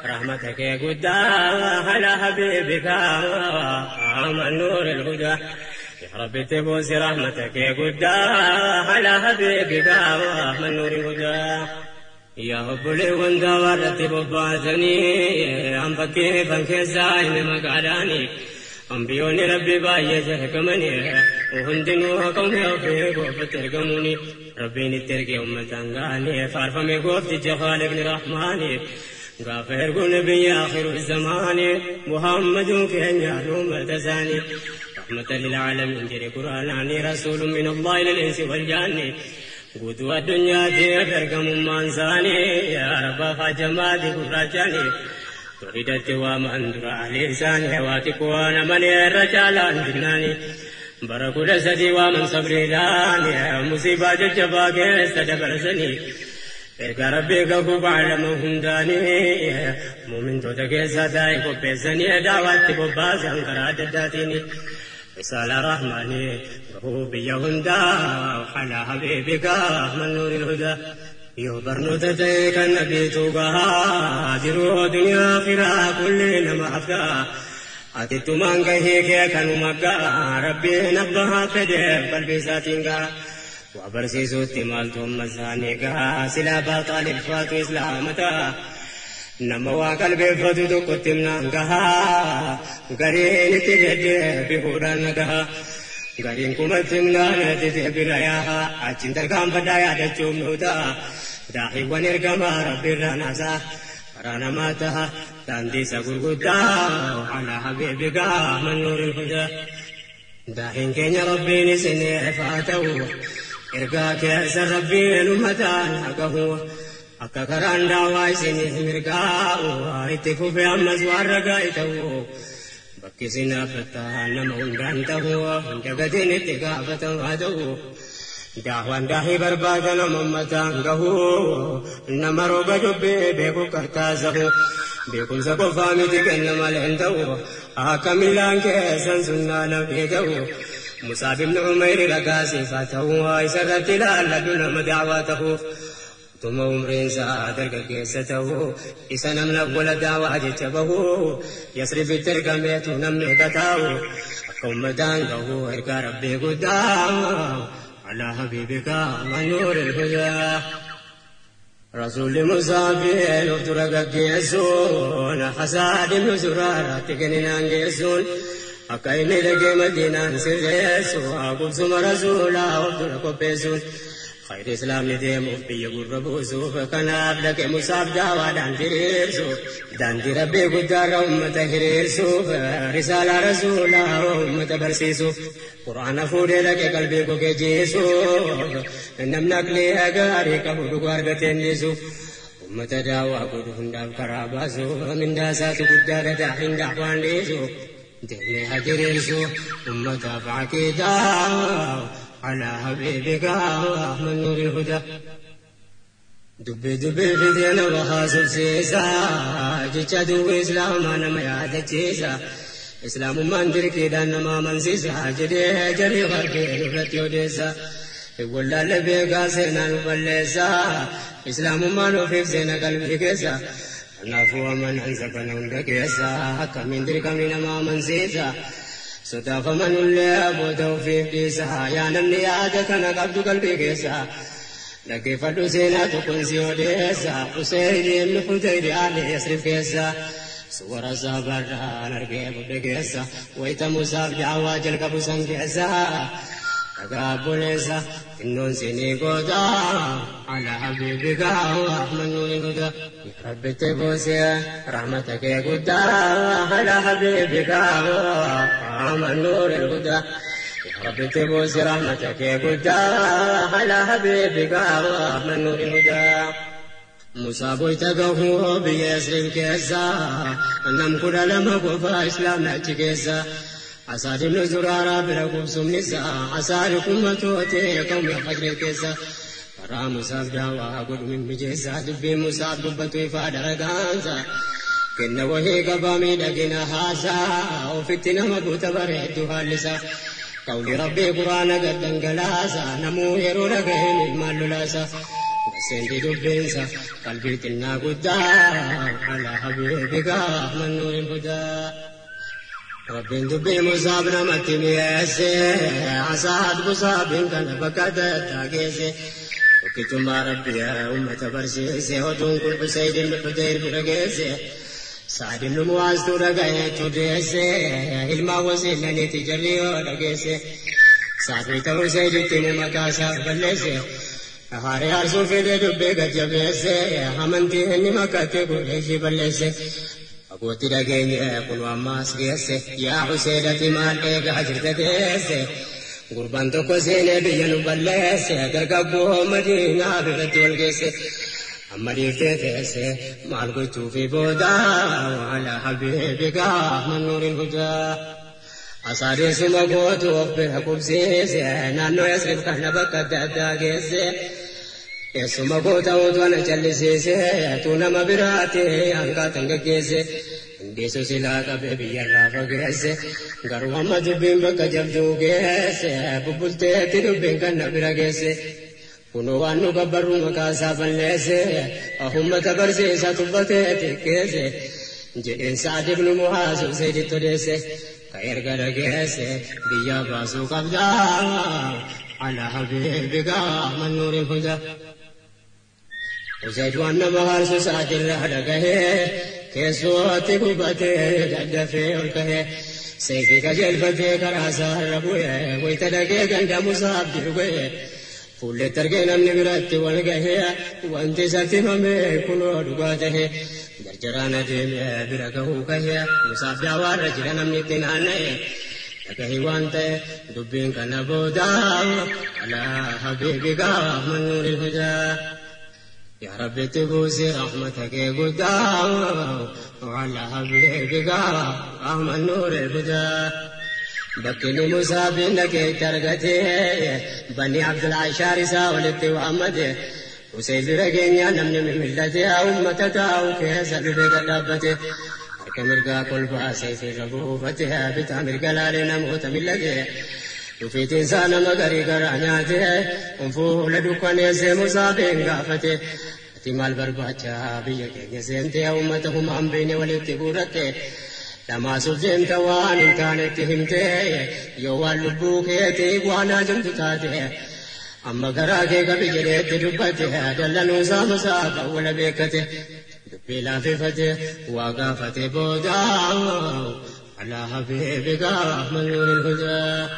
رحمتك يا قدا على حبيبك من نور الهدى. يا رب تبوس رحمتك يا قدا على حبيبك من نور الهدى. يا رب لي وانت ورتب باسني أم فكي فانكزاي مقعداني أنبيوني ربي باية شهكمني وهندنو قومي وفيك وفترقموني ربي نترقي أمتان فارفمي قوفتي جخالقني رحماني غافر نبي آخر الزمان محمد كان أمة رحمة للعالمين جري قرآناني رسول من الله للإنس والجان قدوة الدنيا ترقم مانساني يا رب خجماتي قراجاني توحيدت ومن درع لساني واتقوانا من الرجال جناني بركو سدي ومن صبري داني مصيبة جبا كيس erga rabbii kakuu baalama hundaanii muumintoota keessaa taa'e qopheessanii daawwaatti bobbaasan karaa adda addaatiin risaala rahmaanii gahuu biyya hundaa ala habiibika man nuuril hudaa yoo barnoota ta'e kan nabiitu gahaa jiruu duniyaa akhiraa kulli nama haftaa atittumaan gahee kee kanuma gahaa rabbiin abbaa fedheef qalbii isaatiin gahaa. وبرسيسوتي مالتهم مسانيقا سلا باطالب فاتو إسلامتا نموا قلبي فاتو دقتم نانقها قرين تجد بهورانقها قرين كمتم نانتي براياها أجن ترقام فدايا دجوم نوتا داخي ونرقما ربي الراناسا رانا ماتها تاندي سقرقوتا على حبيبك من نور الهدى داحين كين ربي نسني فاتو ergaa keessa rabbiin ummataan haqahu akka karaan daawaa isinii mirgaa'u itti fufee ammas waan ragaa ta'u bakki isin dhaabbattaa nama hundaan ta'u hunda gatiin itti gaafatamaa ta'u daawaan daahii barbaada nama ummataan gahu nama roga dubbee beeku qartaasahu beekumsa qofaa miti kenna malee hin ta'u akka miilaan keessan sunnaa namni ta'u. مصعب بن عمير رقاسي فاته سرت لا لدن دعواته ثم عمر سادر كيسته إسنا من أول دعوة جتبه يصرف الترقميت نمني قتاو قوم دانقه إرقى ربي قدام على حبيبك من نور الهدى رسول مصابين وترقى كيسون حساد بن زرارة تقننا كيسون akka inni dhaqee madiinaan sirreessu qubsuma rasuulaa of dura qopheessuun khayri islaamni deemuuf biyya gurra buusuuf kanaaf dhaqe musaaf daawaadhaan diriirsu daandii rabbii guddaarra ummata hiriirsuuf risaalaa rasuulaa ummata barsiisuuf quraana fuudhee dhaqe qalbii gogee jiisuuf namni aqlii gaarii qabu dhuguu argateen dhiisuuf ummata daawaa godhu hundaaf karaa baasuuf mindaasaatu guddaadha daahin daawaan dhiisuuf دمي هجريسو أمة فعكيدا على حبيبك من نور الهدى دبي دبي في وخاص سيسا جتشادو إسلام أنا ما يادتشيسا إسلام من دركي دان ما من سيسا جدي جري غربي نفرت يوديسا ولا لبيكا سينا نبليسا إسلام ما نفيف سينا قلبي كيسا Kanaafuu amanaan kana hunda keessa akkamiin dirqamni nama amansiisa sodaaf amanullee abboota ofiif dhiisa yaa namni yaada kana qabdu qalbii keessa dhaggeeffadhu seenaa tokkoon si odeessa Useyni ibn Hudayri aali Yasrib keessa suwara sabarraan argee budde keessa wayita Musaaf daawaa jalqabu san keessa dhagaa obboleessa innoon sinii gootaa ala habiibika من نور الهدى يا رب تبوسي رحمتك يا قدا على حبيبك من نور الهدى يا رب تبوسي رحمتك يا قدا على حبيبك من نور الهدى مصاب يتقهو بيسرب كيسا نم كل لما قفا إسلام كيسا عسى بن زرارة بركوب سمنسا عسى لكم توتي قوم فجر كيسا karaa Musaaf daawaa godhu mimmijeessaa dubbii Musaaf dubbatu ifaa daragaansa kenna wahii qabaa miidhagina haasaa ofitti nama guuta bareeddu haallisaa qawli rabbii quraana gad dhangalaasa namuu yeroo dhagaheen ilmaan lolaasa سندي دبينسا قلبي تنا قدا على حبيبك من نور الهدى ربي دبي مصابنا متميسي عساد مصابين كان بكت تاكيسي وكتما ربي يا أمة برسيسي ودون كل حسين بن حدير برقيسي سعد بن معاذ ترقيت تدريسي إلما وزلني تجري ورقيسي سعد توسيد مكاسا بلسي هاري أرسو في دبي قجبيسي همنتي إني مكاتي قريشي بلسي أقوتي لقيني قل وما سقيسي يا حسيدتي ما لقيك حجرتي قربان تقوسيني بينو بلسي قرقبو مدينة بغد والقيسي أما ديفتي مع القلت في بودا وعلى حبيبك من نور الهدى أصاري سمكوت وفي كبسيسي نانو يسرف كهنبك الدقاقيسي سمكوت وطوانا جلسيسي تونا مبراتي أنكا تنقيسي ديسو سلاك بيبي الرافقيسي قروا ما دبين بك جبدوقيسي ببلتي تدبين كنبرقيسي كنو وانو كبرو مكاسا فلسي أهم تبرسيسا تبتي تكيسي جئن سعد بن معاذ زيد التدسي خير قرقيسي بيا باسو قبدا على حبيبك من نور الهدى وزيد وانا مغارس سعد الرحلقه كيسواتي قبتي قدفي الكه سيفك جلفتي كراسا الربوه ويتلقي قند مصاب درقه فول ترقينا من برات والقه وانت ساتي ممي كنو دقاته جرجرانا ديمي بركه كه مصاب دعوار رجلنا من التنانه لكه وانت دبين كنبودا على حبيبك من نور الهدى يا رب تبوسي رحمتك قدام وعلى حبيبك من نور الهدى بكني مصابينك ترقتي بني عبد العشار ساولت وعمتي وسيد رقينيا نمني من ملتي أمة تاو كيس بك دابتي كمرقا كل باسي ربوفتها بتعمر قلالنا موت ملتي وفي تنسان مقري قرانياتي وفول دكان يسي مصابين قافتي احتمال برباچا بيك يسنتي أمتهم عم بيني ولتبورتي لما سجن توان كانت همتي يوال لبوكيتي وانا جمت تاتي أما قراكي قبي جريت دبتي دلنو سامسا ولا بيكتي دبي لافتي وقافتي بودا على حبيبك من نور الهدى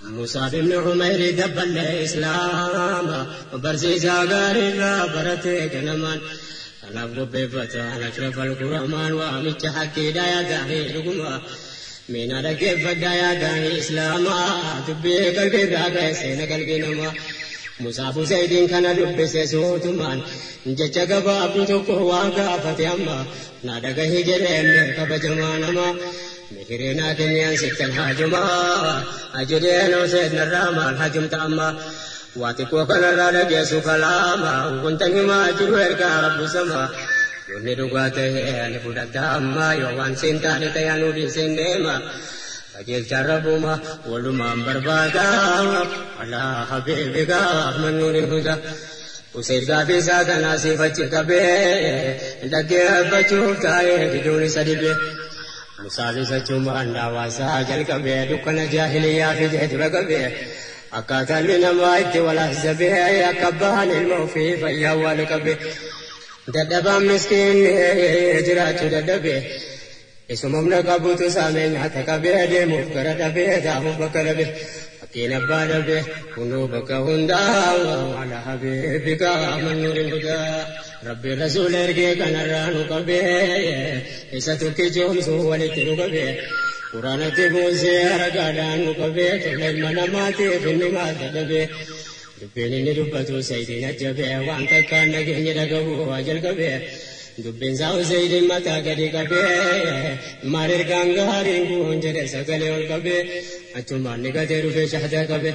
موسى بن عمير دب الإسلام برزي زاغاري برتي كنمان أنا بفتح أشرف القرآن وأمت حكي دايا داهي رقما من ركب فدايا داهي إسلاما تبي قلبي راقي سين قلبي نما مصاب زيد كان لبس سوتمان جتك باب تقوى قافت أما نادق هجرين كبجمانما مهرنا كنيان ست الهاجما أجرين وسيدنا الرحمن هجمت أما واتقوا كان الرجس كلاما وكنت ما جرك رب السما ونرقاته لفدت أما يوان سنتان تيانو بسنما فجل شربما ولما بربادا على حبيبك من نور الهدى وسيد قابي ساكنا سيفتك به لقي بچوف تايه بدون سدبه مسالي سچوما واسا جل كبه دكنا جاهلية في جهد رقبه أكاتا من مايت ولا حسبه يا كبان الموفي فيا والكبه ددبا مسكين جرات ددبه اسمهم لقبوت سامين حتى دي مفكرة به دام بكر به أكين به قلوبك هندا على حبيبك من نور الهدى ربي رسول ارجيك نرانك به إستك جوم سوالتك به قرآن تبوسي رقادانك به تلم نماتي في النمات به دبيني ندبتو سيدنا جبه وانت كان نجي رقبو واجل به دبين زاو سيد متا قدي قبه مارر غانغارين كونجر سكلي والقبه أتما نقدر في شهد قبه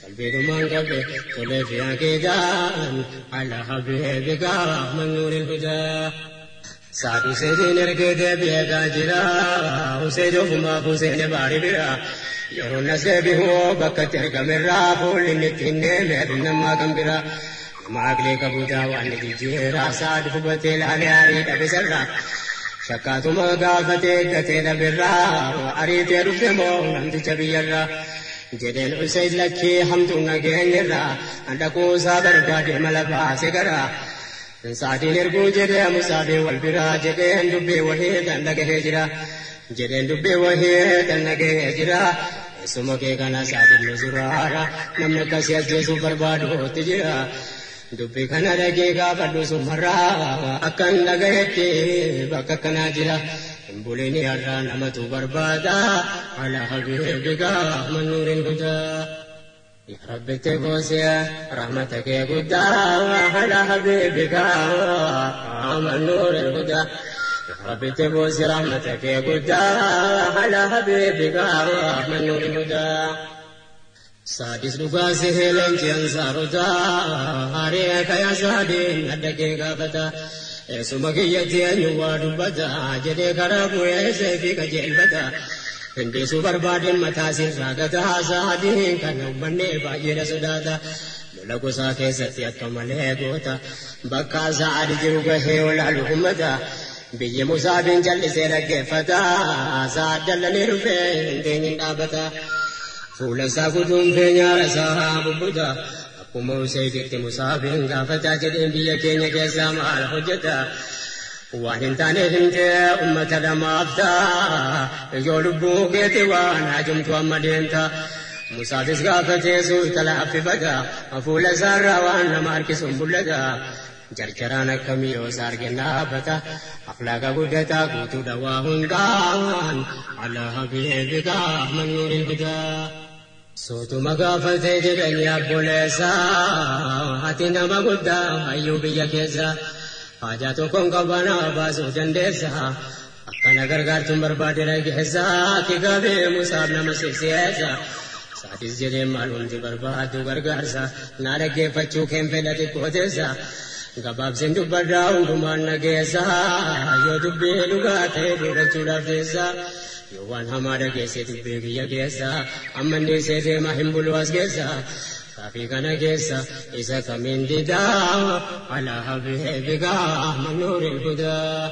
قلبي دمان قبه طلع في عقيدان على حبيبك من نور الهدى سعد سيدين رقد بيدا جرا وسيدهما حسين باري برا يرون سبه بكتر كمرا فول نتين مهدنا ما كمبرا Nama aqlii qabuutaa waan ni jijjiira Saad hubatee laalee arii dhabe sarraa. Shakkaatuma gaafatee gatee dhabirraa ariitee dhufte moo namticha biyyarraa. Jedheen Usayd lakkii hamtuun nageenyirraa dhaquusaa barbaade mala baase garaa. Saadiin erguu jedhee Musaabiin wal biraa jedheen dubbii wahii tan dhagahee jira. Jedheen dubbii wahii tan dhagahee jira. Eessuma kee kana Saadiin nu zuraara namni akkasii ajjeesuuf barbaaduutti jira. Dubbii kana dhagee gaafadhu sumarraa akkan dhagahetti bakka akkanaa jira. Hin bulini har'aa namatu barbaada ala habiibika manuuriin hudaa. يا رب تبوسي رحمتك يا قدا على حبيبك من نور الهدى. يا رب تبوسي رحمتك يا قدا على حبيبك من نور الهدى. سادس رقاسه لنجي أنصارتا هاريك يا سادين أدكي قافتا اسمك يتي أنيوا دبتا جدي كرابو يسيفي كجلبتا. Hindiisuu barbaadeen mataa sirraa gataa saadiin kan uummanni baay'ee sodaata. Lola gosaa keessatti akka malee goota. Bakka saadi jiru gahee olaalu uummata. Biyyi Musaabiin jallisee dhaggeeffata. Saad dallanii dhufee hin teenyin dhaabata. Fuula isaa guduunfee nyaara isaa bubbuta. Akkuma Usayditti Musaabiin gaafata jedheen biyya keenya keessaa maal hojjeta. Waan hin taane himtee uummata lamaafta. Yoo lubbuu keeti waan hajumtu amma deemta. Musaafis gaafatee suuta laaffifata. Fuula isaarraa waan nama harkisuun mul'ata. Jarjaraan akkamii yoo isa arge dhaabbata. Akhlaaqa guddataa guutuu dawaa hundaan. Ala habiibika manuuriin hudaa. Sootuma gaafatee jedhanii abboleessa. Ati nama guddaa hayyuu biyya keessa. Haajaa tokkoon qabanaa baasuu dandeessa. Akkana gargaartuun barbaade dhageessa. Kitaabee Musaaf nama sirsiisa. Saadis jedhee maal hundi barbaadu gargaarsa. Na dhaggeeffachuu keen fedha xiqqoo teessa. Gabaabseen dubbadhaa hundumaan nageessa. Yoo dubbii dhugaa ta'e dheerachuudhaaf teessa. Yoo waan hamaa dhageesse dubbii biyya keessa. Amma inni isee deema hin bulu as keessa. Kaafii kana keessa isa kamiin didaa ala habiibika manuuriin hudaa.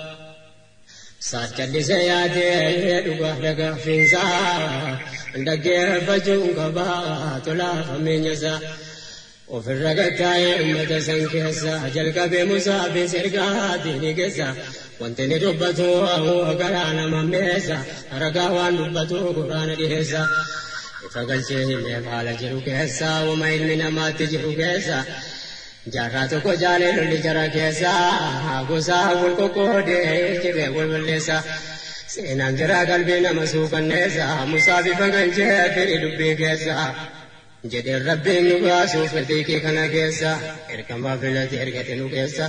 Saad callisee yaadee dhugaa dhagaafiinsaa dhaggeeffachuun qabaa tolaaf hammeenyasaa. Ofirra gattaa'ee uummata san keessa jalqabee Musaafis ergaa diinii keessa. Wanti inni dubbatu garaa nama meessa ragaa waan dubbatu quraana dhiheessa. Ifa galchee himee haala jiru keessa uuma ilmi namaatti jiru keessa. Jaarraa tokko jaalee lolli jara keessa gosa wal qoqqoodee jiree wal balleessa. Seenaan jara qalbii nama suukanneessa Musaa bifa galchee firii dubbii keessa. Jedheen rabbiin nu baasuuf firdii kana keessa ergamaa filate ergate nu keessa.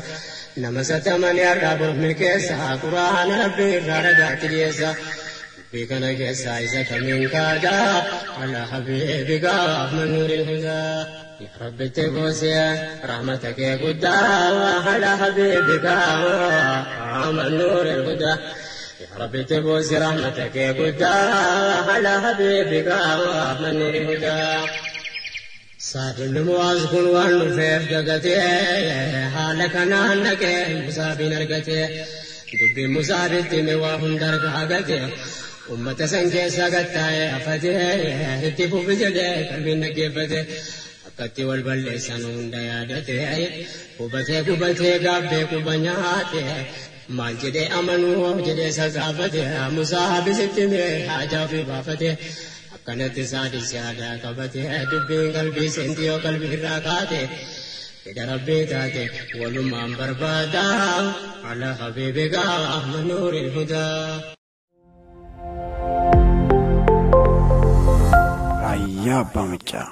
Nama satamanii har'aa boruuf milkeessa quraana rabbii irraa ragaatti dhiyeessa. Dubbii kana keessa isa kamiin kaadaa ala habiibika manuuriin hudaa. يا رب تبوسي رحمتك يا قدا على حبيبك من نور الهدى. يا رب تبوسي رحمتك يا قدا على حبيبك من نور الهدى. Saad ibn Mu'aaz kun waan dhufeef dagatee haala kanaan dhaqee Musaabiin argatee dubbiin Musaabitti hime waa hunda argaa gatee uummata san keessa gattaa'ee hafatee itti fufi jedhee qalbiin dhaggeeffate. Akkatti wal balleessan hunda yaadatee hubatee gubatee gaabbee quba nyaate maal jedhee amanuu jedhee isa gaafate Musaabisitti himee haajaa ofii baafate. Akkanatti saadis yaadaa qabate dubbiin qalbii seentii yoo qalbii irraa kaate fedha rabbii taate walumaan barbaada ala habiibika manuuriin hudaa. Raayyaa Abbaa Maccaa.